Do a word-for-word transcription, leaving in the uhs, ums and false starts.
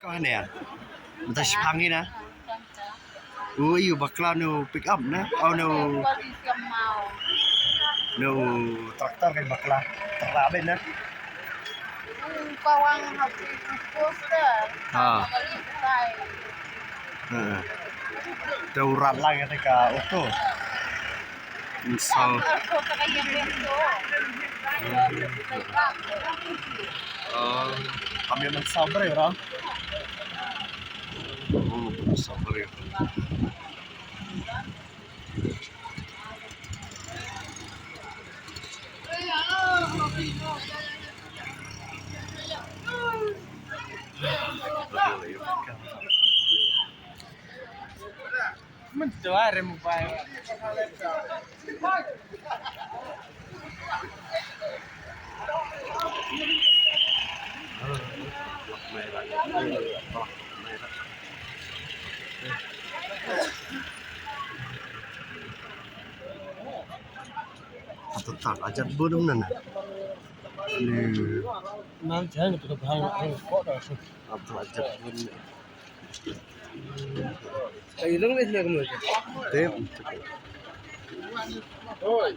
Ba ne? Mynta shipang ïa na. Ui, u bakla na u pick up na. Oh, na u, na u tractor ka bakla. Tractor ba na. Ha. Ha. Te u rat lang ïa ka auto. Mynsaw. Oh, kami mynsaw briew, Ram. Oh, mynsaw briew. Mynta re mobile. Tata ajar bun na na. Nan jan tu bahang ko da su. Tata ajar bun. Ai, long ni nak mesti. Tem. Oi.